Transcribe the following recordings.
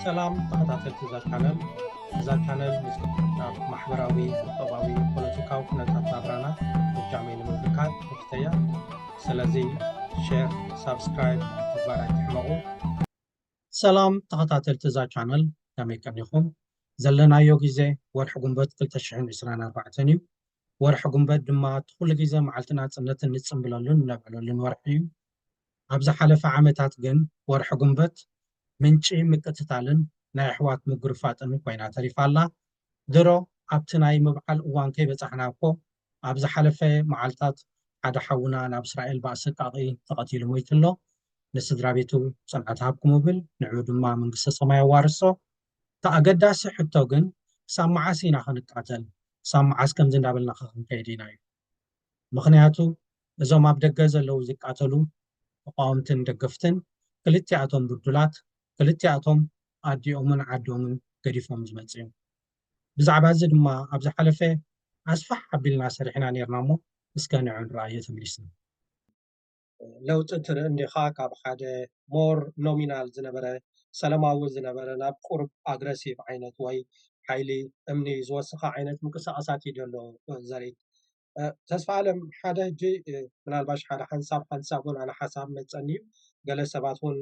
ሰላም ተኸታተልቲ እዛ ቻነል። እዛ ቻነል ምስ ኣብ ማሕበራዊ፣ ቁጠባዊ፣ ፖለቲካዊ ኩነታት ናብራና እጃመይ ንምብርካት ትሕተያ። ስለዚ ሼር፣ ሳብስክራይብ ምግባር ኣይትሕመቑ። ሰላም ተኸታተልቲ እዛ ቻነል፣ ከመይ ቀኒኹም? ዘለናዮ ግዜ ወርሒ ጉንበት ክልተ ሽሕን ዕስራን ኣርባዕተን እዩ። ወርሒ ጉንበት ድማ እቲ ኩሉ ግዜ መዓልቲ ናጽነትን ንጽምብለሉን እነብዕለሉን ወርሒ እዩ። ኣብ ዝሓለፈ ዓመታት ግን ወርሒ ጉንበት ምንጪ ምቅትታልን ናይ ኣሕዋት ምጉርፋጥን ኮይና ተሪፋ ኣላ። ድሮ ኣብቲ ናይ ምብዓል እዋን ከይበጻሕና እኮ ኣብ ዝሓለፈ መዓልታት ሓደ ሓውና ናብ እስራኤል ብኣሰቃቒ ተቐቲሉ ሞይቱ ኣሎ። ንስድራ ቤቱ ጽንዓት ሃብኩም እብል፣ ንዕኡ ድማ መንግስተ ሰማይ ኣዋርሶ። እቲ ኣገዳሲ ሕቶ ግን ክሳብ መዓስ ኢና ክንቃተል? ክሳብ መዓስ ከምዚ እንዳበልና ከ ክንከይድ ኢና እዩ? ምኽንያቱ እዞም ኣብ ደገ ዘለዉ ዝቃተሉ ተቃወምትን ደገፍትን ክልቲኣቶም ብዱላት፣ ክልቲኣቶም ኣዲኦምን ዓዶምን ገዲፎም ዝመጽኡ እዮም። ብዛዕባ እዚ ድማ ኣብ ዝሓለፈ ኣስፋሕ ኣቢልና ሰሪሕና ነይርና እሞ እስከ ንዑ ንረኣዮ ተመሊስና። ለውጢ ትርኢ እንዲኻ? ካብ ሓደ ሞር ኖሚናል ዝነበረ፣ ሰላማዊ ዝነበረ ናብ ቁሩብ ኣግረሲቭ ዓይነት ወይ ሓይሊ እምኒ ዝወስኻ ዓይነት ምንቅስቃሳት እዩ ዘሎ ዘርኢ። ተስፋ ኣለም፣ ሓደ ሕጂ ምናልባሽ ሓደ ሓንሳብ ሓንሳብ እውን ኣነ ሓሳብ መፀኒ እዩ። ገለ ሰባት እውን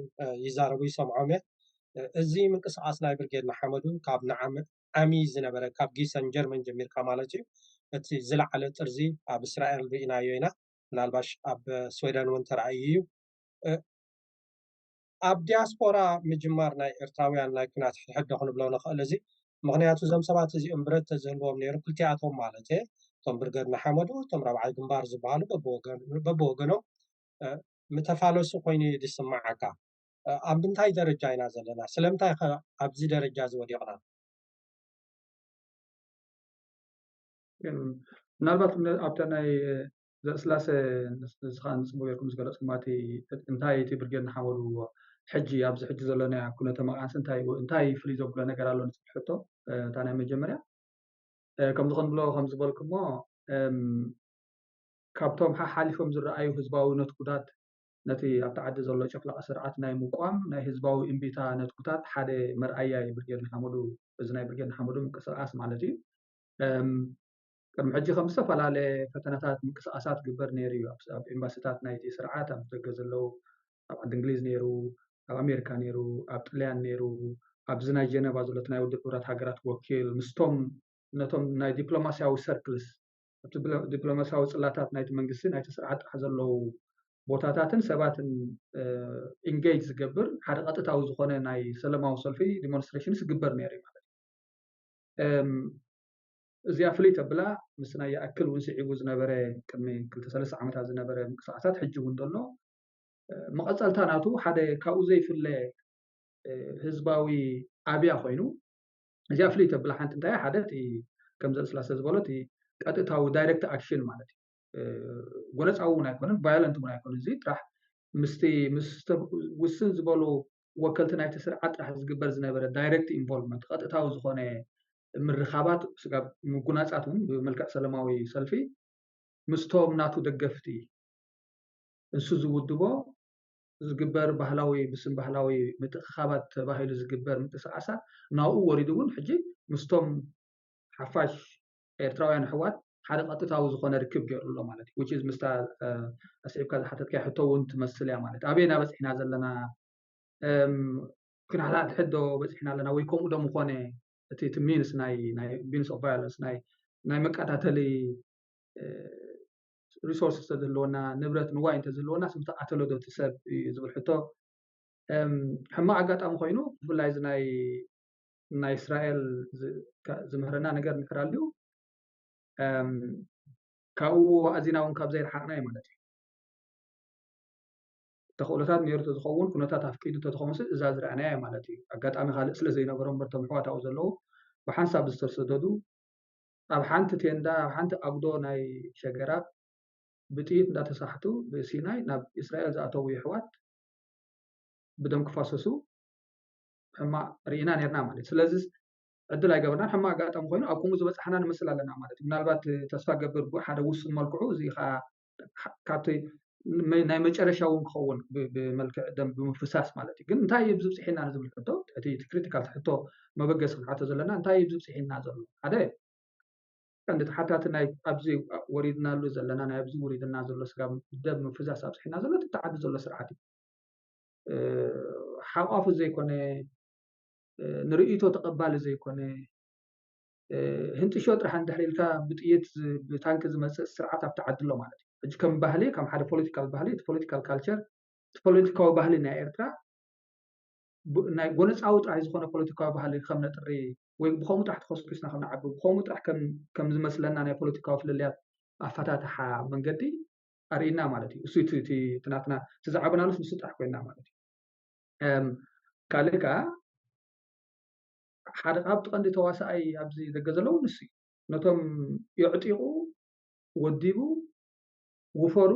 ይዛረቡ ይሰምዖም እየ። እዚ ምንቅስቃስ ናይ ብርጌድ ንሓመዱ ካብ ንዓሚ ዝነበረ ካብ ጊሰን ጀርመን ጀሚርካ ማለት እዩ። እቲ ዝለዓለ ጥርዚ ኣብ እስራኤል ርኢናዮ ኢና። ምናልባሽ ኣብ ስዌደን እውን ተራእዩ እዩ። ኣብ ዲያስፖራ ምጅማር ናይ ኤርትራውያን ናይ ኩናት ሕድሕድ ዶ ክንብሎ ንኽእል እዚ? ምኽንያቱ እዞም ሰባት እዚኦም ብረት ተዝህልዎም ነይሩ፣ ክልቲኣቶም ማለት እየ፣ እቶም ብርገድ ንሓመዱ፣ እቶም ራብዓይ ግንባር ዝበሃሉ በብወገኖም ምተፋለሱ ኮይኑ እዩ ዝስምዓካ። ኣብ ምንታይ ደረጃ ኢና ዘለና? ስለምንታይ ከ ኣብዚ ደረጃ እዚ ወዲቕና? ምናልባት ኣብታ ናይ ዘስላሰ ንስኻ ንፅቡ ጌርኩም ዝገለፅኩም እቲ እንታይ እቲ ብርጌድ ንሓመዱ ሕጂ ኣብዚ ሕጂ ዘለናዮ ኩነተ መቃንሲ እንታይ እንታይ ፍልይ ዘብሎ ነገር ኣሎ ንፅብ ሕቶ እታ ናይ መጀመርያ ከምዚ ክንብሎ ከም ዝበልኩሞ ካብቶም ሓሓሊፎም ዝረኣዩ ህዝባዊ ነትጉታት ነቲ ኣብቲ ዓዲ ዘሎ ጨፍላቂ ስርዓት ናይ ምቋም ናይ ህዝባዊ እምቢታ ነትጉታት ሓደ መርኣያ እዩ ብርጌድ ንሓመዱ እዚ ናይ ብርጌድ ንሓመዱ ምንቅስቃስ ማለት እዩ። ቅድሚ ሕጂ ከም ዝተፈላለየ ፈተነታት ምንቅስቃሳት ግበር ነይሩ እዩ ኣብ ኤምባሲታት ናይቲ ስርዓት ኣብ ደገ ዘለዉ ኣብ ዓዲ እንግሊዝ ነይሩ ኣብ ኣሜሪካ ነይሩ ኣብ ጥልያን ነይሩ ኣብዚ ናይ ጀነቫ ዘሎ ናይ ውድብ ሕቡራት ሃገራት ወኪል ምስቶም ነቶም ናይ ዲፕሎማሲያዊ ሰርክልስ ኣብቲ ዲፕሎማሲያዊ ፅላታት ናይቲ መንግስቲ ናይቲ ስርዓት ጥራሕ ዘለዉ ቦታታትን ሰባትን ኢንጌጅ ዝገብር ሓደ ቀጥታዊ ዝኾነ ናይ ሰለማዊ ሰልፊ ዲሞንስትሬሽንስ ይግበር ነይሩ ማለት እዩ። እዚኣ ፍልይ ተብላ ምስ ናይ ይኣክል እውን ስዒቡ ዝነበረ ቅድሚ ክልተ ሰለስተ ዓመታት ዝነበረ ምንቅስቃሳት ሕጂ እውን ዘሎ መቐፀልታ ናቱ ሓደ ካብኡ ዘይፍለ ህዝባዊ ኣብያ ኮይኑ እዚኣ ፍልይ ተብላ ሓንቲ እንታይ ሓደ እቲ ከም ዘስላሰ ዝበሎ እቲ ቀጥታዊ ዳይሬክት ኣክሽን ማለት እዩ። ጎነፃዊ እውን ኣይኮነን ቫዮለንት እውን ኣይኮነን እዚ ጥራሕ ምስቲ ምስ ውስን ዝበሉ ወከልቲ ናይቲ ስርዓት ጥራሕ ዝግበር ዝነበረ ዳይሬክት ኢንቮልቭመንት ቀጥታዊ ዝኾነ ምርኻባት ስጋብ ምጉናፃት እውን ብመልክዕ ሰለማዊ ሰልፊ ምስቶም ናቱ ደገፍቲ እሱ ዝውድቦ ዝግበር ባህላዊ ብስም ባህላዊ ምትእኽኻባት ተባሂሉ ዝግበር ምንቅስቃሳት ናብኡ ወሪዱ እውን ሕጂ ምስቶም ሓፋሽ ኤርትራውያን ኣሕዋት ሓደ ቀጥታዊ ዝኾነ ርክብ ገይሩ ኣሎ ማለት እዩ። Which is ምስታ ኣስዒብካ ዝሓተትካያ ሕቶ እውን ትመስል እያ ማለት ኣበይ ኢና በፂሕና ዘለና ኩናት ሕዶ በፂሕና ኣለና ወይ ከምኡ ዶ ምኾነ እቲ እቲ ሚንስ ናይ ናይ ሚንስ ኦፍ ቫዮለንስ ናይ ናይ መቀታተሊ ሪሶርስ እንተዝህልወና ንብረት ንዋይ እንተዝህልወና ስምቲ ኣተለዶ እቲ ሰብ እዩ ዝብል ሕቶ ሕማቅ ኣጋጣሚ ኮይኑ ብፍላይ እዚ ናይ ናይ እስራኤል ዝምህረና ነገር እንድሕር ኣልዩ ካብኡ ኣዚና እውን ካብ ዘይረሓቅና እዩ ማለት እዩ። ተኽእሎታት ነይሩ ተዝኸውን ኩነታት ኣፍቂዱ ተዝኸውን እዛ ዝረኣናያ ማለት እዩ። ኣጋጣሚ ካልእ ስለ ዘይነበሮ እምበር እቶም ኣሕዋት ኣብኡ ዘለዉ ብሓንሳብ ዝተሰደዱ ኣብ ሓንቲ ቴንዳ ኣብ ሓንቲ ኣጉዶ ናይ ሸገራብ ብጥይት እንዳተሳሕቱ ብሲናይ ናብ እስራኤል ዝኣተዉ የሕዋት ብደም ክፋሰሱ ሕማቅ ርኢና ነርና ማለት እዩ። ስለዚ ዕድል ኣይገበርናን ሕማቅ ኣጋጣሚ ኮይኑ ኣብ ከምኡ ዝበፃሕና ንመስል ኣለና ማለት እዩ። ምናልባት ተስፋ ገብር ብሓደ ውሱን መልክዑ እዚ ከዓ ካብቲ ናይ መጨረሻ እውን ክኸውን ብመልክዕ ደም ብምፍሳስ ማለት እዩ። ግን እንታይ እዩ ዝብፅሒና ንዝብል ሕቶ እቲ ክሪቲካል ሕቶ መበገሲ ክንሓቶ ዘለና እንታይ እዩ ዝብፅሒና ዘሎ ሓደ ቀንዲ ተሓታቲ ናይ ኣብዚ ወሪድናሉ ዘለና ናይ ኣብዚ ውሪድና ዘሎ ስጋብ ደብ ምፍዛስ ኣብፅሒና ዘሎ እቲ ተዓዲ ዘሎ ስርዓት እዩ። ሓቋፉ ዘይኮነ ንርእይቶ ተቐባሊ ዘይኮነ ህንጥሾ ጥራሕ እንድሕር ኢልካ ብጥይት ብታንኪ ዝመፅእ ስርዓት ኣብቲ ዓዲ ኣሎ ማለት እዩ። ሕጂ ከም ባህሊ ከም ሓደ ፖለቲካል ባህሊ እቲ ፖለቲካል ካልቸር እቲ ፖለቲካዊ ባህሊ ናይ ኤርትራ ናይ ጎነፃዊ ጥራሕ ዝኾነ ፖለቲካዊ ባህሊ ከም ነጥሪ ወይ ብኸምኡ ጥራሕ ተኸስኪስና ከም ንዓቢ ብኸምኡ ጥራሕ ከም ዝመስለና ናይ ፖለቲካዊ ፍልልያት ኣፈታትሓ መንገዲ ኣርእና ማለት እዩ። እሱ እቲ ናትና እቲ ዝዓበናሉስ ንሱ ጥራሕ ኮይና ማለት እዩ። ካልእ ከዓ ሓደ ካብቲ ቀንዲ ተዋሳኣይ ኣብዚ ደገ ዘለዉ ንሱ እዩ። ነቶም የዕጢቑ ወዲቡ ውፈሩ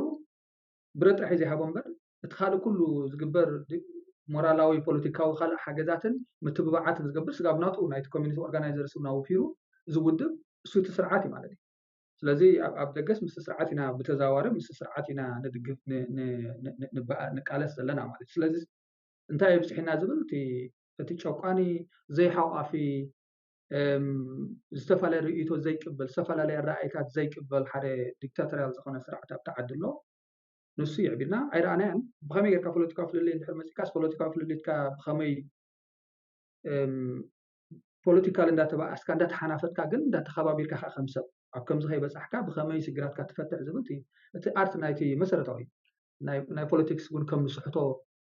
ብረት ጥራሕ እዩ ዘይሃቦ እምበር እቲ ካልእ ኩሉ ዝግበር ሞራላዊ ፖለቲካዊ ካልእ ሓገዛትን ምትብባዓትን ዝገብር ስጋብ ናቱ ናይቲ ኮሚኒቲ ኦርጋናይዘርስ እውን ኣውፊሩ ዝውድብ እሱ እቲ ስርዓት እዩ ማለት እዩ። ስለዚ ኣብ ደገስ ምስ ስርዓት ኢና ብተዛዋሪ ምስ ስርዓት ኢና ንቃለስ ዘለና ማለት እዩ። ስለዚ እንታይ የብፅሒና ዝብል እቲ ጨቋኒ ዘይሓቋፊ ዝተፈላለየ ርእይቶ ዘይቅበል ዝተፈላለየ ኣረኣይታት ዘይቅበል ሓደ ዲክታቶርያል ዝኾነ ስርዓት ኣብቲ ዓዲ ኣሎ። ንሱ የዕቢድና ኣይረኣናያን። ብኸመይ ጌርካ ፖለቲካዊ ፍልልይ እንድሕር መፂካስ ፖለቲካዊ ፍልልይትካ ብኸመይ ፖለቲካል እንዳተባኣስካ እንዳተሓናፈጥካ ግን እንዳተኸባቢርካ ከዓ ከም ሰብ ኣብ ከምዚ ከይበፃሕካ ብኸመይ ሽግራትካ ትፈትሕ ዝብል እቲ ኣርት ናይቲ መሰረታዊ ናይ ፖለቲክስ እውን ከም ንስሕቶ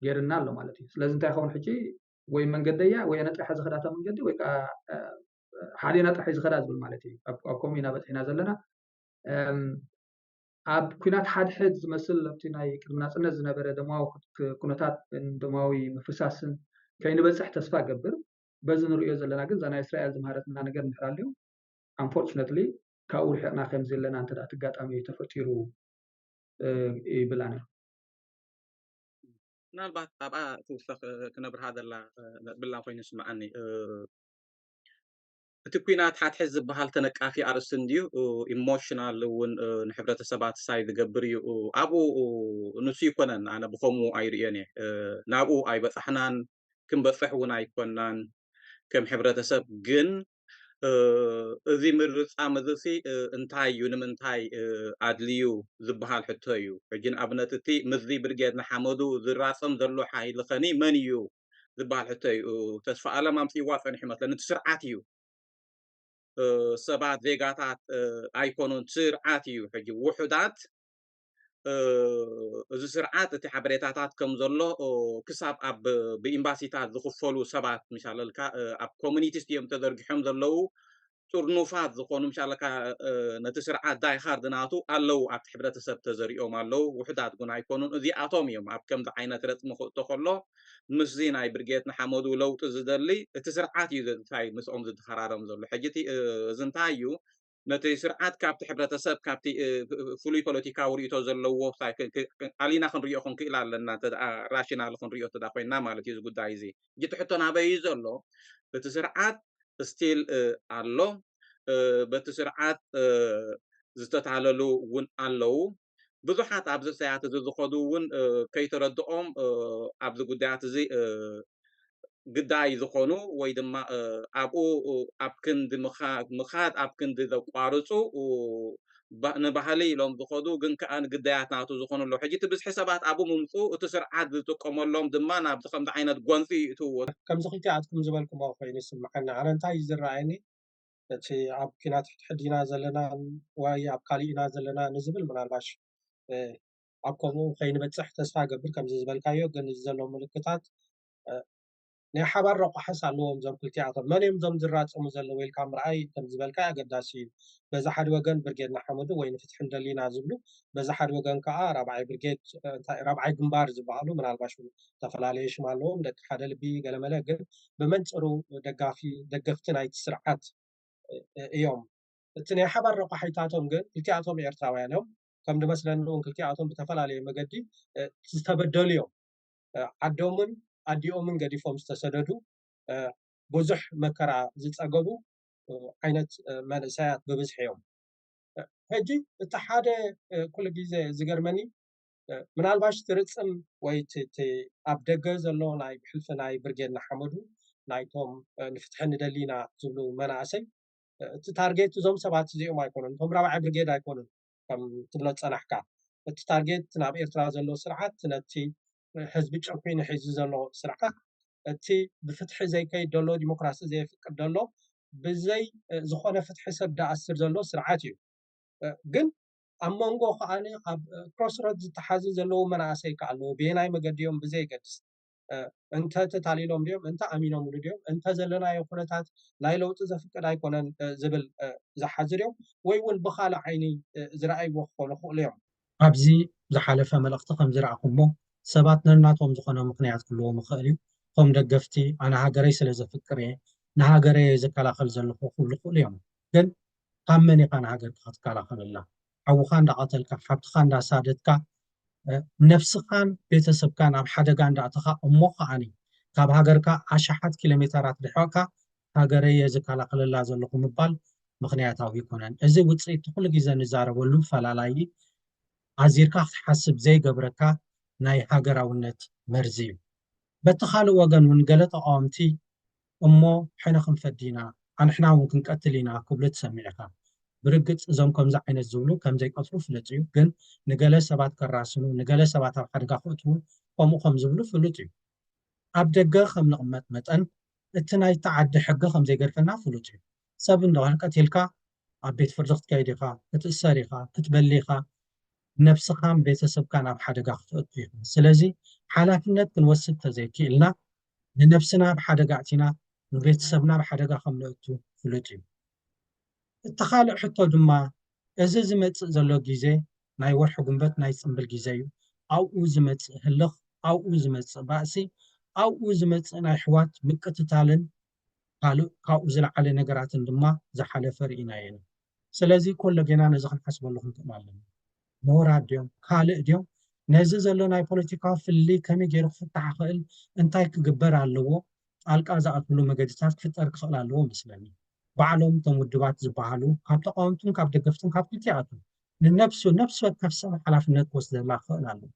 ገይርና ኣሎ ማለት እዩ። ስለዚ እንታይ ይኸውን ሕጂ ወይ መንገደያ ወይ ኣነ ጥራሕ ዝኸዳታ መንገዲ ወይ ከዓ ሓዲና ጥራሕ ዝኸዳ ዝብል ማለት እዩ። ኣብ ከምኡ ኢና በፂሕና ዘለና። ኣብ ኩናት ሓድሕድ ዝመስል ኣብቲ ናይ ቅድሚ ናፅነት ዝነበረ ደማዊ ኩነታት ደማዊ ምፍሳስን ከይንበፅሕ ተስፋ ገብር። በዚ ንሪኦ ዘለና ግን እዛ ናይ እስራኤል ዝምሃረትና ነገር እንድሕር ኣልዩ unfortunately ካብኡ ርሒቕና ከም ዘለና እንተ ኣጋጣሚ ተፈጢሩ ይብላን እዮም። ምናልባት ኣብኣ ትውሰኽ ክነብርሃ ዘላ ብላ ኮይኑ ይስምዓኒ። እቲ ኩናት ሓድሕድ ዝበሃል ተነቃፊ ኣርእስቲ እንድዩ። ኢሞሽናል እውን ንሕብረተሰባት ሳይ ዝገብር እዩ። ኣብኡ ንሱ ይኮነን ኣነ ብከምኡ ኣይርእዮን እየ። ናብኡ ኣይበፃሕናን ክንበፅሕ እውን ኣይኮናን ከም ሕብረተሰብ። ግን እዚ ምርፃም እዚ ሲ እንታይ እዩ ንምንታይ ኣድልዩ ዝበሃል ሕቶ እዩ። ሕጂ ንኣብነት እቲ ምስዚ ብርጌድ ንሓመዱ ዝራፀም ዘሎ ሓይሊ ኸኒ መን እዩ ዝበሃል ሕቶ እዩ። ተስፋ ኣለም ኣምፅእዋ ፀኒሑ ይመስለኒ እቲ ስርዓት እዩ። ሰባት ዜጋታት ኣይኮኑን ስርዓት እዩ። ሕጂ ውሑዳት እዚ ስርዓት እቲ ሓበሬታታት ከም ዘሎ ክሳብ ኣብ ብኤምባሲታት ዝኽፈሉ ሰባት ምሻለልካ ኣብ ኮሚኒቲስ እዮም ተዘርጊሖም ዘለዉ ጥርኑፋት ዝኾኑ ምሻለካ ነቲ ስርዓት ዳይሃርድ ናቱ ኣለዉ ኣብቲ ሕብረተሰብ ተዘሪኦም ኣለዉ። ውሕዳት ግን ኣይኮኑን። እዚኣቶም እዮም ኣብ ከምዚ ዓይነት ረፅሚ ክእቶ ከሎ ምስዚ ናይ ብርጌት ንሓመዱ ለውጢ ዝደሊ እቲ ስርዓት እዩ እንታይ ምስኦም ዝተኸራረም ዘሎ። ሕጂ እዚ እንታይ እዩ ነቲ ስርዓት ካብቲ ሕብረተሰብ ካብቲ ፍሉይ ፖለቲካዊ ርእቶ ዘለዎ ኣሊና ክንሪኦ ክንክእል ኣለና። ራሽናል ክንሪኦ ተዳ ኮይና ማለት እዩ እዚ ጉዳይ እዚ። ሕጂ ትሕቶ ናበይ እዩ ዘሎ? እቲ ስርዓት ስቲል ኣሎ። በቲ ስርዓት ዝተታለሉ እውን ኣለዉ። ብዙሓት ኣብዚ ሰያት እዚ ዝኸዱ እውን ከይተረድኦም ኣብዚ ጉዳያት እዚ ግዳይ ዝኾኑ ወይ ድማ ኣብኡ ኣብ ክንዲ ምኻድ ኣብ ክንዲ ዘቋርፁ ንባህሊ ኢሎም ዝኸዱ ግን ከዓ ንግዳያት ናቱ ዝኾኑ ኣለዉ። ሕጂ እቲ ብዝሒ ሰባት ኣብኡ ምምፁ እቲ ስርዓት ዝጥቀመሎም ድማ ናብዚ ከምዚ ዓይነት ጎንፂ ይእትዎ። ከምዚ ክልቲኣትኩም ዝበልኩሞ ኮይኑ ይስምዓኒ። ኣነ እንታይ እዩ ዝረኣየኒ እቲ ኣብ ኪናት ሕድሕድ ኢና ዘለና ወይ ኣብ ካሊእ ኢና ዘለና ንዝብል ምናልባሽ ኣብ ከምኡ ከይንበፅሕ ተስፋ ገብር ከምዚ ዝበልካዮ ግን እዚ ዘሎ ምልክታት ናይ ሓባር ረቋሕስ ኣለዎም እዞም ክልቲኣቶም መን እዮም እዞም ዝራፀሙ ዘለዉ ኢልካ ምርኣይ ከም ዝበልካ ኣገዳሲ እዩ። በዚ ሓደ ወገን ብርጌድ ንሓመዱ ወይ ንፍትሒ እንደሊና ዝብሉ በዚ ሓደ ወገን ከዓ ራብዓይ ብርጌድ ራብዓይ ግንባር ዝበሃሉ ምናልባሽ ዝተፈላለዩ ሽም ኣለዎም ደቂ ሓደ ልቢ ገለመለ ግን ብመንፅሩ ደጋፊ ደገፍቲ ናይቲ ስርዓት እዮም። እቲ ናይ ሓባር ረቋሒታቶም ግን ክልቲኣቶም ኤርትራውያን እዮም። ከም ዝመስለኒ እውን ክልቲኣቶም ብተፈላለየ መገዲ ዝተበደሉ እዮም። ዓዶምን ኣዲኦምን ገዲፎም ዝተሰደዱ ብዙሕ መከራ ዝፀገቡ ዓይነት መንእሰያት ብብዝሒ እዮም። ሕጂ እቲ ሓደ ኩሉ ግዜ ዝገርመኒ ምናልባሽ ትርፅም ወይ ኣብ ደገ ዘሎ ናይ ብሕልፊ ናይ ብርጌድ ንሓመዱ ናይቶም ንፍትሒ ንደሊ ኢና ዝብሉ መናእሰይ እቲ ታርጌት እዞም ሰባት እዚኦም ኣይኮኑን፣ እቶም ራብዓይ ብርጌድ ኣይኮኑን። ከም ትብሎ ዝጸናሕካ እቲ ታርጌት ናብ ኤርትራ ዘሎ ስርዓት፣ ነቲ ህዝቢ ጨኲኑ ሒዙ ዘሎ ስርዓት፣ እቲ ብፍትሒ ዘይከይድ ዘሎ፣ ዲሞክራሲ ዘየፍቅድ ዘሎ፣ ብዘይ ዝኾነ ፍትሒ ሰብ ዝኣስር ዘሎ ስርዓት እዩ። ግን ኣብ መንጎ ከኣ ኣብ ክሮስሮድ ዝተሓዙ ዘለዉ መናእሰይ ከኣ ኣለዉ። ብየናይ መገዲ እዮም ብዘየገድስ፣ እንተ ተታሊሎም ድዮም፣ እንተ ኣሚኖምሉ ድዮም፣ እንተ ዘለናዮ ኩነታት ናይ ለውጢ ዘፍቅድ ኣይኮነን ዝብል ዝሓዙ ድዮም፣ ወይ እውን ብኻልእ ዓይኒ ዝረኣይዎ ክኾኑ ይኽእሉ እዮም። ኣብዚ ዝሓለፈ መልእኽቲ ከም ዝረኣኹሞ፣ ሰባት ነናቶም ዝኾነ ምኽንያት ክህልዎም ይኽእል እዩ። ከም ደገፍቲ፣ ኣነ ሃገረይ ስለ ዘፍቅር እየ ንሃገረይ እየ ዝከላኸል ዘለኹ ክብሉ ይኽእሉ እዮም። ግን ካብ መን ኢኻ ንሃገርካ ክትከላኸለላ? ሓውኻ እንዳቐተልካ፣ ሓብትኻ እንዳሳደድካ፣ ነብስኻን ቤተሰብካን ኣብ ሓደጋ እንዳእተኻ፣ እሞ ከዓኒ ካብ ሃገርካ ኣሽሓት ኪሎ ሜተራት ርሒቕካ፣ ሃገረይ እየ ዝከላኸለላ ዘለኹ ምባል ምኽንያታዊ ኣይኮነን። እዚ ውጽኢት ኩሉ ግዜ ንዛረበሉ ፈላላዪ፣ ኣዚርካ ክትሓስብ ዘይገብረካ ናይ ሃገራውነት መርዚ እዩ። በቲ ካልእ ወገን እውን ገለ ተቓወምቲ፣ እሞ ሕነ ክንፈዲ ኢና፣ ኣንሕና እውን ክንቀትል ኢና ክብሉ ትሰምዕ ኢኻ። ብርግጽ እዞም ከምዚ ዓይነት ዝብሉ ከም ዘይቀትሉ ፍሉጥ እዩ፣ ግን ንገለ ሰባት ከራስኑ፣ ንገለ ሰባት ኣብ ሓደጋ ከእትዉ ከምኡ ከም ዝብሉ ፍሉጥ እዩ። ኣብ ደገ ከም ንቕመጥ መጠን፣ እቲ ናይቲ ዓዲ ሕጊ ከም ዘይገድፈና ፍሉጥ እዩ። ሰብ እንድሕር ቀቲልካ፣ ኣብ ቤት ፍርዲ ክትከይድ ኢኻ፣ ክትእሰር ኢኻ፣ ክትበሊ ኢኻ፣ ነብስኻን ቤተሰብካን ኣብ ሓደጋ ክተእቱ ኢኻ። ስለዚ ሓላፍነት ክንወስድ ተዘይክኢልና፣ ንነብስና ኣብ ሓደጋ ኣእቲና፣ ንቤተሰብና ኣብ ሓደጋ ከም ነእቱ ፍሉጥ እዩ። እቲ ካልእ ሕቶ ድማ፣ እዚ ዝመጽእ ዘሎ ግዜ ናይ ወርሒ ጉንበት ናይ ጽምብል ግዜ እዩ። ኣብኡ ዝመጽእ ህልኽ፣ ኣብኡ ዝመጽእ ባእሲ፣ ኣብኡ ዝመጽእ ናይ ኣሕዋት ምቅትታልን ካልእ ካብኡ ዝለዓለ ነገራትን ድማ ዝሓለፈ ርኢናዮ ኢና። ስለዚ ኮለጌና ነዚ ክንሓስበሉ ክንክእል ኣለና። ምሁራት ድዮም? ካልእ ድዮም? ነዚ ዘሎ ናይ ፖለቲካዊ ፍልልይ ከመይ ገይሩ ክፍታሕ ይኽእል? እንታይ ክግበር ኣለዎ? ጣልቃ ዝኣትውሉ መገድታት ክፍጠር ክኽእል ኣለዎ መስለኒ። ባዕሎም እቶም ውድባት ዝበሃሉ፣ ካብ ተቓወምትን ካብ ደገፍትን ካብ ክልቲኣቱም፣ ንነብሱ፣ ነብሲ ወከፍ ሰብ ሓላፍነት ክወስደላ ክኽእል ኣለዎ።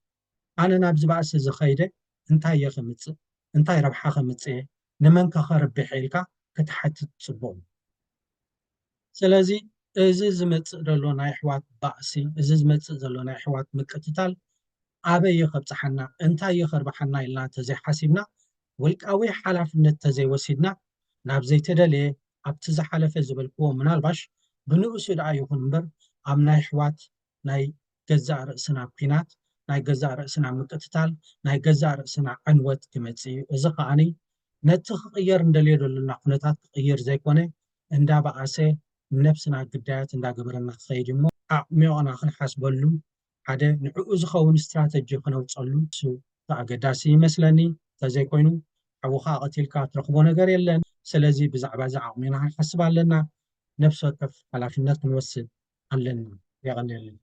ኣነ ናብዚ ባእሲ እዚ ኸይደ እንታይ እየ ከምጽእ? እንታይ ረብሓ ከምጽእ እየ? ንመን ከ ከርብሕ ኢልካ ክትሓትት ጽቡቕ እዩ። ስለዚ እዚ ዝመጽእ ዘሎ ናይ ኣሕዋት ባእሲ፣ እዚ ዝመጽእ ዘሎ ናይ ኣሕዋት ምቅትታል ኣበይ እዩ ከብጽሓና፣ እንታይ እዩ ከርብሓና ኢልና ተዘይሓሲብና፣ ውልቃዊ ሓላፍነት ተዘይወሲድና፣ ናብ ዘይተደለየ፣ ኣብቲ ዝሓለፈ ዝበልክዎ ምናልባሽ ብንኡሱ ደኣ ይኹን እምበር ኣብ ናይ ኣሕዋት ናይ ገዛእ ርእስና ኲናት፣ ናይ ገዛእ ርእስና ምቅትታል፣ ናይ ገዛእ ርእስና ዕንወት ክመጽእ እዩ። እዚ ከኣኒ ነቲ ክቕየር እንደልዮ ዘለና ኩነታት ክቕይር ዘይኮነ፣ እንዳበኣሰ ነብስና ግዳያት እንዳገበረና ክኸይድ እሞ፣ ኣዕሚቕና ክንሓስበሉ፣ ሓደ ንዕኡ ዝኸውን ስትራተጂ ክነውጸሉ እሱ እቲ ኣገዳሲ ይመስለኒ። እንተዘይኮይኑ፣ ሓውኻ ቀቲልካ ትረኽቦ ነገር የለን። ስለዚ ብዛዕባ እዚ ዓቕሚና ክንሓስብ ኣለና። ነፍሲ ወከፍ ሓላፍነት ክንወስድ ኣለና። የቐንየለይ።